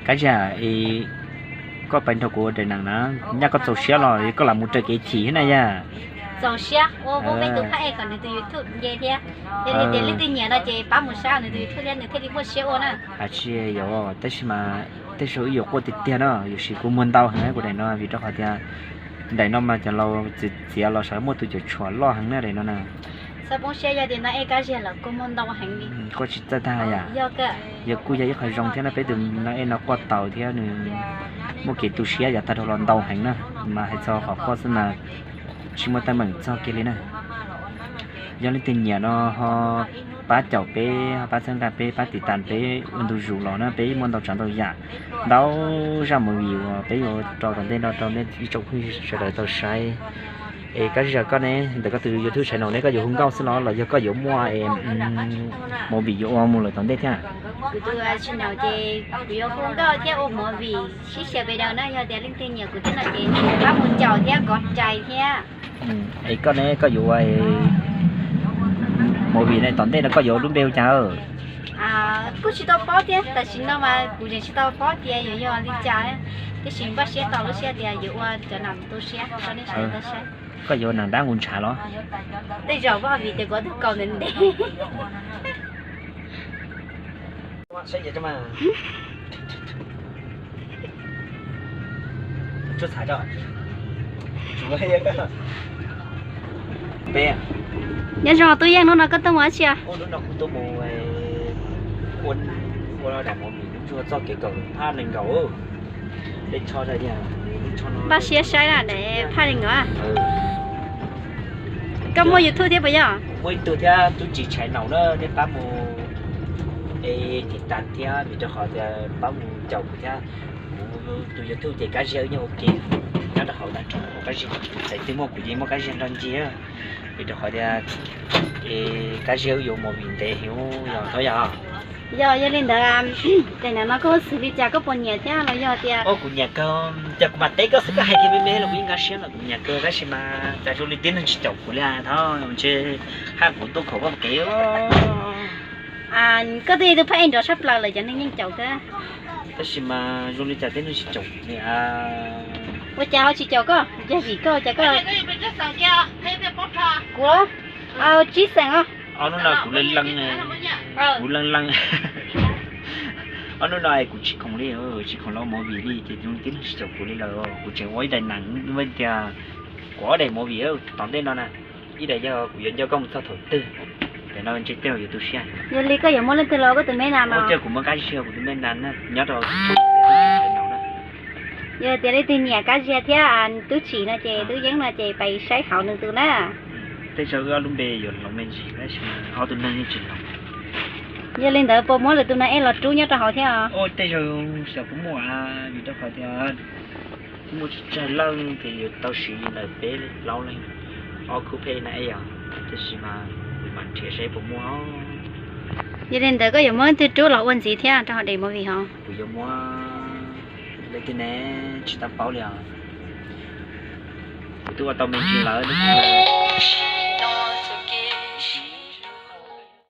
Kab Zia, koj pais nrog kuv ua daim neem na, nyaj koj txaus siab los koj lam mus raws kev chim thiab na yom. Txaus siab ua peb tus phab ej kom nws tus YouTube nce thiab. Yog li tias leej twg nyiam no ces pab mus saib nws tus YouTube thiab nws thiaj li muaj siab ua na. Tsis yog, tab sis mas tej zaum wb yuav quaj tiag tiag na, yuav siv kua muag ntau heev kuv daim no vim rau qhov tias daim no mas cov laus txiav los sawv muaj tus cov tshuam loj heev na daim no na. Txhob poob siab yog tias no ej Kab Zia lawm kua muag ntau heev li. Quaj tsis txawj tag yom. Yog kuj yog ib qho zoo thiab no, peb tus no ej no quaj tau thiab nws muaj kev tu siab yav tag dhau los ntau heev na, mas hais txog qhov quaj xwb mas tsis muaj teeb meem txog kiag li na. Yog leej twg nyiam no ho pab caum peb, ho pab txhawb nqa peb, pab tiv tas peb ua ntu zus los na, peb muaj ntau tsav ntau yam, ntau zaj movie uas peb yuav rau tom ntej no rau nej ib tsoom phooj ywg sawv daws tau saib. Es Kab Zia, koj ne, ntawm koj tus YouTube channel ne koj yuav hu nkauj xwb los los yog koj yuav muaj movie yuav ua mus lawm tom ntej thiab? Kuv tus channel ces kuv yuav hu nkauj thiab ua movie sib xyaw pes daws na, yog tias leej twg nyiam kuv thiab no ces pab mus caum thiab kov rais thiab. Es koj ne, koj yuav ua movie ne tom ntej no koj yuav lub npe hu cas? Kuj tsis tau paub thiab, tam sim no mas kuv tseem tsis tau paub tias yuav yog li cas, tiam sis npaj siab tau lub siab tias yuav ua cov nam tu siab rau nej sawv daws tau saib. Koj yuav nam dab nqus ntshav los? Tej zaum vim tias kuv tus kaus ntev ntev. Nyob zoo tub Yeej, hnub no koj tuaj mus dab tsi os? Npaj siab saib na, phaj li no. Koj muaj YouTube thiab puas yog? Muaj YouTube thiab, tub tsis tshais naum na, nej pab mus es tiv tas thiab vim rau qhov tias pab mus caum kuv thiab. Kuv tus YouTube ces Kab Zia wb nyob ua ke, nyob rau hauv tag nrho Kab Zia, txawm twg muaj kuv ces muaj Kab Zia nrog ncig, vim rau qhov tias es Kab Zia wb yuav movie ntev heev yog thov yog. Yog, yog li ntawd, daim nam no koj xws li cas, koj puas nyiam thiab los yog tias? Kuv nyiam kawg, cas kuv mam teb koj xwb koj hais kiag me me los kuv yeej nkag siab los kuv nyiam kawg tab sis mas cas zoo li tib neeg tsis caum kuv li thov ntshe haj kuv tuaj khaum koj kev. Koj twb yog tus phaj ej nrov tshaj plaws lawm cov neeg yeej caum kawg. Tab sis mas zoo li cas tib neeg tsis caum kuv li. Ua cas ho tsis caum koj? Yog vim koj ua cas koj? Kuv tsib xeem os. Ob hnub no kuv leej leej, kuv leej leej. Ob hnub no kuv tsis khoom li, tsis khoom los movie li ces zoo li tib neeg tsis caum kuv li lawm. Kuv tseem ua ib daim neem tias kuv ob daim movie tom ntej no na, ib daim yog kuv yuav nco koj mus txog thaum twg, daim no ntshe tej zaum yuav tu siab. Yog li koj yuav muab leej twg los koj tus me nas no? Ua cas kuv muab Kab Zia kuv tus me nas na nyob rau no na. Yog tias leej twg nyiam Kab Zia thiab Tub Tsim no ces Tub Yeeb no ces pais saib hauv nws tus na. Tej zaum wb ob lub npe yuav hloov me ntsis tab sis ob tug neeg yeej tsis hloov. Yog li ntawd puas muab lwm tus nas ej los rub nyob rau hauv thiab os? Tej zaum xyov puas muaj, vim rau qhov tias muaj tsawg leej ces yuav tau siv li ntawm peb plaub leeg, ob khub phej nas ej os. Tab sis mas kuv mam nrhiav saib puas muaj. Yog li ntawd koj yuav muab leej twg rub los ua ntxiv thiab rau hauv daim movie hov? Kuv yuav muab leej twg ne, tsis tau paub li os. Kuv twb ua tau me ntsis lawm.